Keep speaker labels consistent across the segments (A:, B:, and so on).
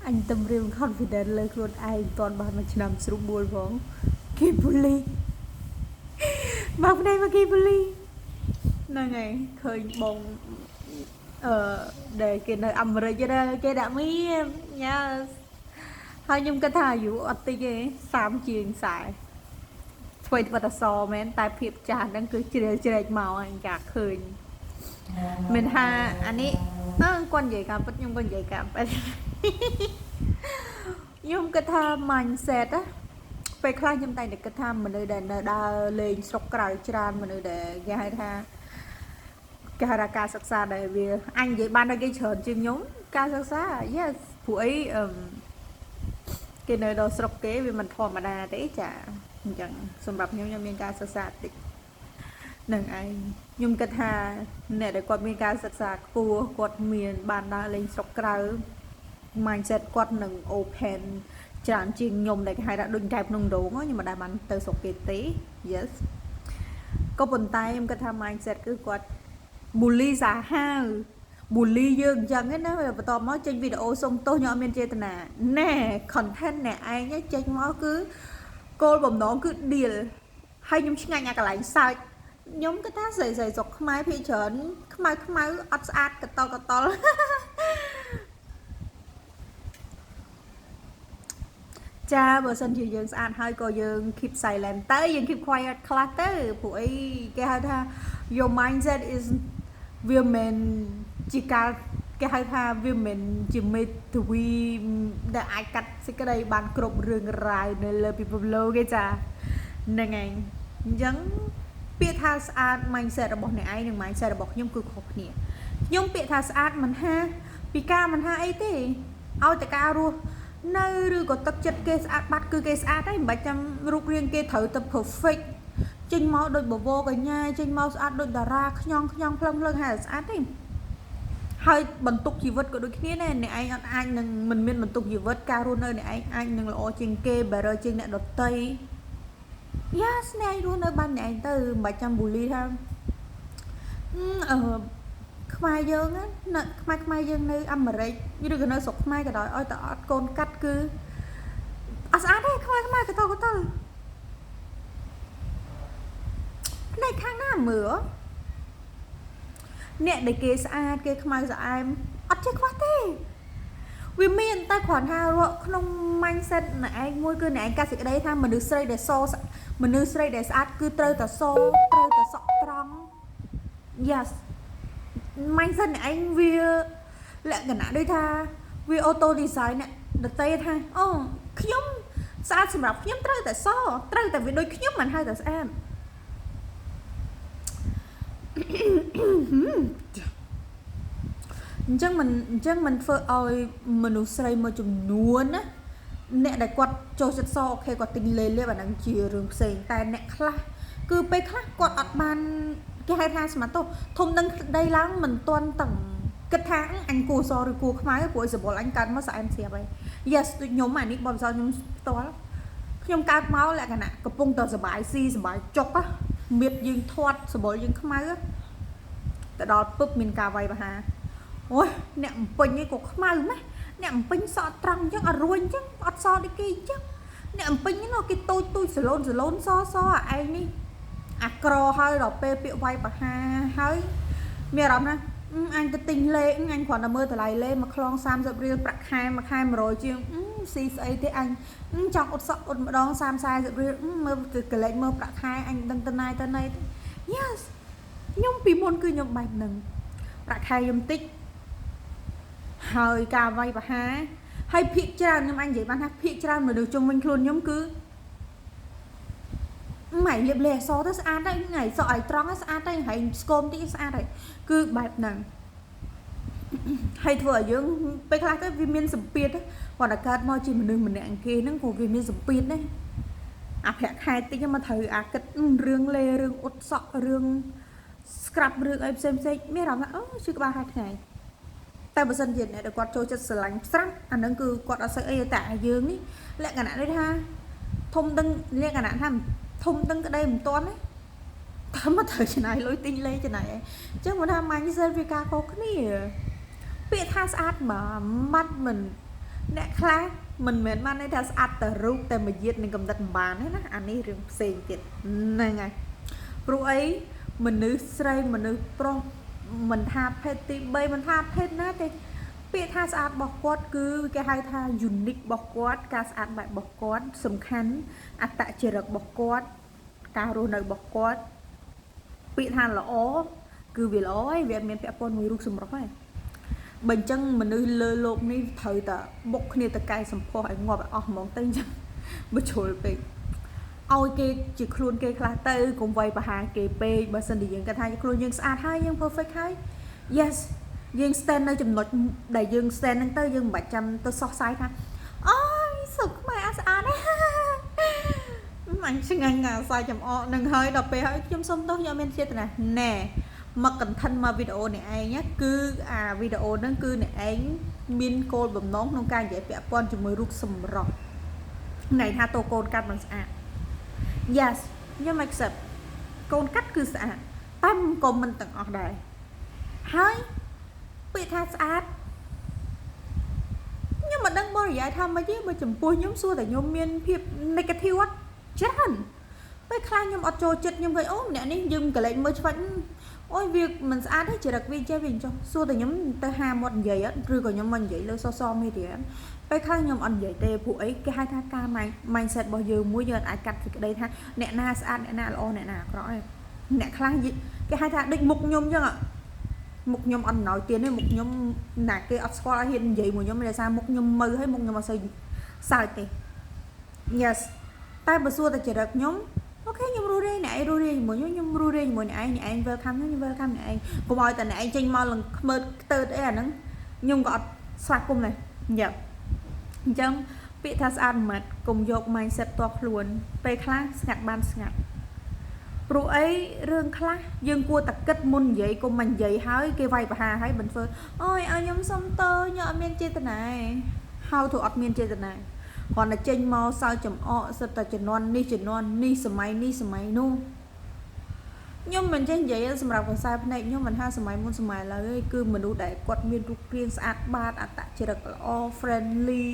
A: អញទំរៀម confident លើខ្លួនឯងតន់បានមួយឆ្នាំស្រួលបួលផងគេ bully មកផ្នែកមកគេ bully ហ្នឹងហើយឃើញបងអឺដែលគេនៅអាមេរិកដែរគេដាក់មាន yes ហើយខ្ញុំគិតថាអាយុអត់តិចទេ30ជាង40ធ្វើធ្វើតែសមែនតែភាពចាស់ហ្នឹងគឺជ្រៀលជ្រែកមកអញចាឃើញមិនថាអានេះអើគាត់និយាយការពិតខ្ញុំក៏និយាយការពិតខ្ញុំគិតថា mindset ណាពេលខ្លះខ្ញុំតែងតែគិតថាមនុស្សដែលនៅដើរលេងស្រុកក្រៅច្រើនមនុស្សដែលគេហៅថាគេហៅថាការសិក្សាដែលវាអញនិយាយបានដល់គេច្រើនជាងខ្ញុំការសិក្សា yes ព្រោះអីអឺគេនៅដល់ស្រុកគេវាមិនធម្មតាទេចាអញ្ចឹងសម្រាប់ខ្ញុំខ្ញុំមានការសិក្សាតិចនឹងឯងខ្ញុំគិតថាអ្នកដែលគាត់មានការសិក្សាខ្ពស់គាត់មានបានដើរលេងស្រុកក្រៅ mindset គាត់នឹង open ច្រើនជាងខ្ញុំដែលគេហៅថាដូចកែបក្នុងដងខ្ញុំមិនដែលបានទៅស្រុកគេទេ yes ក៏ប៉ុន្តែខ្ញុំគិតថា mindset គឺគាត់ bully សាហាវ bully យើងអញ្ចឹងណាបន្ទាប់មកចេញវីដេអូសុំទោសខ្ញុំអត់មានចេតនាណែ content អ្នកឯងចេញមកគឺគោលបំណងគឺ deal ហើយខ្ញុំឆ្ងាញ់អាកន្លែងសើចខ្ញុំគិតថាស្រីស្រីស្រុកខ្មែរភាគច្រើនខ្មៅខ្មៅអត់ស្អាតកតកតល ចាបើសិនជាយើងស្អាតហើយក៏យើង keep silent ទៅយើង keep quiet ខ្លះទៅព្រោះអីគេហៅថា your mindset is វាមិនជាការគេហៅថាវាមិនជាមេធាវីដែលអាចកាត់សេចក្តីបានគ្រប់រឿងរ៉ាវនៅលើពិភពលោកទេចាហ្នឹងឯងអញ្ចឹងពាក្យថាស្អាត mindset របស់អ្នកឯងនិង mindset របស់ខ្ញុំគឺខុសគ្នាខ្ញុំពាក្យថាស្អាតមិនថាពីការមិនថាអីទេឲ្យតែការរស់នៅឬក៏ទឹកចិត្តគេស្អាតបាត់គឺគេស្អាតហើយមិនបាច់ចាំរូបរាងគេត្រូវតែ perfect ចេញមកដូចបវរកញ្ញាចេញមកស្អាតដូចតារាខ្ញងខ្ញងភ្លឹងភ្លឹងហើយស្អាតទេហើយបន្ទុកជីវិតក៏ដូចគ្នាដែរអ្នកឯងអត់អាចនឹងមិនមានបន្ទុកជីវិតការរស់នៅអ្នកឯងអាចនឹងល្អជាងគេ better ជាងអ្នកដទៃ Yes អ្នកឯងរស់នៅបានអ្នកឯងទៅមិនបាច់ចាំ bully ថាអឺខ្មែរយើងណាខ្មែរខ្មែរយើងនៅអាមេរិកឬក៏នៅស្រុកខ្មែរក៏ដោយឲ្យតែអត់កូនកាត់គឺអត់ស្អាតទេខ្មែរខ្មែរកតកតលផ្នែកខាងណាមើលអ្នកដែលគេស្អាតគេខ្មៅស្អែមអត់ចេះខ្វះទេវាមានតែគ្រាន់ថារកក្នុង mindset អ្នកឯងមួយគឺអ្នកឯងកាត់សេចក្តីថាមនុស្សស្រីដែលសមនុស្សស្រីដែលស្អាតគឺត្រូវតែសត្រូវតែសក់ត្រង់ yes mindset អ្នកឯងវាលក្ខណៈដូចថាវា auto design អ្នកដតីថាអូខ្ញុំស្អាតសម្រាប់ខ្ញុំត្រូវតែសត្រូវតែវាដូចខ្ញុំមិនហៅតែស្អាតអញ្ចឹងមិនអញ្ចឹងមិនធ្វើឲ្យមនុស្សស្រីមួយចំនួនណាអ្នកដែលគាត់ចូលចិត្តស OK គាត់ទិញលេលាបអាហ្នឹងជារឿងផ្សេងតែអ្នកខ្លះគឺពេលខ្លះគាត់អត់បានគេហៅថាស្មាតោធំនឹងដីឡើងមិនទាន់តឹងគិតថាអញគួរសឬគួរខ្មៅព្រោះសបល់អញកើតមកស្អែមស្រាប់ហើយ Yes ដូចខ្ញុំអានេះបបិសោខ្ញុំផ្ទាល់ខ្ញុំកើតមកលក្ខណៈកំពុងតែសបាយស៊ីសបាយចុកមៀតយើងធាត់សបល់យើងខ្មៅទៅដល់ពឹបមានការវាយប្រហារអូយអ្នកអំពេញឯងក៏ខ្មៅម៉េះអ្នកអំពេញសក់ត្រង់អញ្ចឹងអត់រួញអញ្ចឹងអត់សដូចគេអញ្ចឹងអ្នកអំពេញនោះគេតូចតូចសឡូនសឡូនសសអាឯងនេះអាក្រហើយដល់ពេលពាក្យវាយប្រហារហើយមានអារម្មណ៍ណាអញទៅទិញលេអញគ្រាន់តែមើលតម្លៃលេមួយខ្លង30រៀលប្រាក់ខែមួយខែ100ជាងស៊ីស្អីទេអញចង់អ៊ុតសក់អ៊ុតម្ដង30 40រៀលមើលទៅកលេចមើលប្រាក់ខែអញដឹងទៅណាយទៅណីទេ Yes ខ្ញុំពីមុនគឺខ្ញុំបែបហ្នឹងប្រាក់ខែខ្ញុំតិចហើយការវាយប្រហារហើយភាកច្រើនខ្ញុំអញនិយាយបានថាភាកច្រើនមនុស្សជុំវិញខ្លួនខ្ញុំគឺម៉ៃលាបលេអសទៅស្អាតហើយថ្ងៃសក់ឲ្យត្រង់ស្អាតហើយហើយស្គមតិចស្អាតហើយគឺបែបហ្នឹងហើយធ្វើឲ្យយើងពេលខ្លះទៅវាមានសម្ពាធគាត់តែកើតមកជាមនុស្សម្នាក់គេហ្នឹងក៏វាមានសម្ពាធដែរអាប្រាក់ខែតិចមកត្រូវអាគិតរឿងលេរឿងអ៊ុតសក់រឿង scrub រឿងអីផ្សេងផ្សេងមានអារម្មណ៍ថាអូជឿក្បាលហាថ្ងៃតែបើសិនជាអ្នកដែលគាត់ចូលចិត្តស្រឡាញ់ស្រាប់អានឹងគឺគាត់អត់សូវអីតែយើងនេះលក្ខណៈនេះថាធំដឹងលក្ខណៈថាធំដឹងក្តីមិនទាន់ទេតែមកត្រូវចំណាយលុយទិញលេចំណាយអីអញ្ចឹងមកថា mindset វាការខុសគ្នា ពាក្យថាស្អាតមួយម៉ាត់មិនអ្នកខ្លះមិនមែនបានន័យថាស្អាតតែរូបតែមួយយាតនឹងកំណត់មិនបានទេណាអានេះរឿងផ្សេងទៀតហ្នឹងហើយព្រោះអីមនុស្សស្រីមនុស្សប្រុសមិនថាភេទទី3មិនថាភេទណាទេពាក្យថាស្អាតរបស់គាត់គឺគេហៅថា unique របស់គាត់ការស្អាតបែបរបស់គាត់សំខាន់អត្តចរិតរបស់គាត់ការរស់នៅរបស់គាត់ពាក្យថាល្អគឺវាល្អហើយវាអត់មានពាក់ព័ន្ធមួយរូបសម្រស់ទេបើអញ្ចឹងមនុស្សលើលោកនេះត្រូវតែបុកគ្នាទៅកែសម្ផស្សឲ្យងាប់ឲ្យអស់ហ្មងទៅអញ្ចឹងបើជ្រុលពេកឲ្យគេជាខ្លួនគេខ្លះទៅកុំវាយប្រហារគេពេកបើសិនជាយើងគិតថាខ្លួនយើងស្អាតហើយយើង perfect ហើយ yes យើង stand នៅចំណុចដែលយើង stand ហ្នឹងទៅយើងមិនបាច់ចាំទៅសោះសាយថាអូយសុខខ្មែរអត់ស្អាតទេអញឆ្ងាញ់អាសាយចំអកនឹងហើយដល់ពេលហើយខ្ញុំសុំទោសខ្ញុំមានចេតនាណែមក content មកវីដេអូនេះឯងគឺអាវីដេអូហ្នឹងគឺអ្នកឯងមានគោលបំណងក្នុងការនិយាយពាក់ព័ន្ធជាមួយរូបសម្រស់ណៃថាតោកូនកាត់មិនស្អាត Yes ខ្ញុំ accept កូនកាត់គឺស្អាតតែក៏មិនទាំងអស់ដែរហើយពាក្យថាស្អាតខ្ញុំមិនដឹងបរិយាយថាម៉េចទេបើចំពោះខ្ញុំសួរតែខ្ញុំមានភាព negative អត់ច្រើនពេលខ្លះខ្ញុំអត់ចូលចិត្តខ្ញុំឃើញអូម្នាក់នេះយើងកលែកមើលឆ្វាច់អូយវាមិនស្អាតទេចរិតវាចេះវាអញ្ចោះសួរតែខ្ញុំទៅហាមាត់និយាយអត់ឬក៏ខ្ញុំមកនិយាយលើ social media ពេលខ្លះខ្ញុំអត់និយាយទេព្រោះអីគេហៅថាការ mindset របស់យើងមួយយើងអាចកាត់សេចក្តីថាអ្នកណាស្អាតអ្នកណាល្អអ្នកណាអាក្រក់ឯងអ្នកខ្លះគេហៅថាដូចមុខខ្ញុំអញ្ចឹងមុខខ្ញុំអត់ណយទៀនទេមុខខ្ញុំណាគេអត់ស្គាល់ឲ្យហ៊ាននិយាយមួយខ្ញុំដោយសារមុខខ្ញុំមើហើយមុខខ្ញុំអត់សូវសើចទេ Yes តែបើសួរតែចរិតខ្ញុំ okay ខ្ញុំរស់រាយអ្នកឯងរស់រាយជាមួយខ្ញុំខ្ញុំរស់រាយជាមួយអ្នកឯងអ្នកឯង welcome ខ្ញុំ welcome អ្នកឯងកុំឲ្យតែអ្នកឯងចេញមកលងខ្មើតខ្ទើតអីអាហ្នឹងខ្ញុំក៏អត់ស្វាគមន៍ដែរយ៉ាអញ្ចឹងពាក្យថាស្អាតមិនម៉ាត់កុំយក mindset ផ្ទាល់ខ្លួនពេលខ្លះស្ងាត់បានស្ងាត់ព្រោះអីរឿងខ្លះយើងគួរតែគិតមុននិយាយកុំមកនិយាយហើយគេវាយប្រហារហើយមិនធ្វើអូយឲ្យខ្ញុំសុំតើខ្ញុំអត់មានចេតនា how to អត់មានចេតនាគ្រាន់តែចេញមកសើចចំអកសិតតែជំនាន់នេះជំនាន់នេះសម័យនេះសម័យនោះខ្ញុំមិនចេះនិយាយសម្រាប់ខ្សែភ្នែកខ្ញុំមិនថាសម័យមុនសម័យឥឡូវទេគឺមនុស្សដែលគាត់មានរូបរាងស្អាតបាតអត្តចរិតល្អ friendly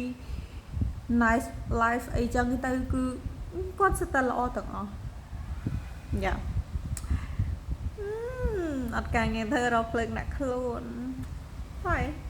A: nice life អីចឹងទៅគឺគាត់សិតតែល្អទាំងអស់យ៉ាអត់ការងារធ្វើរកភ្លើងដាក់ខ្លួនហើយ។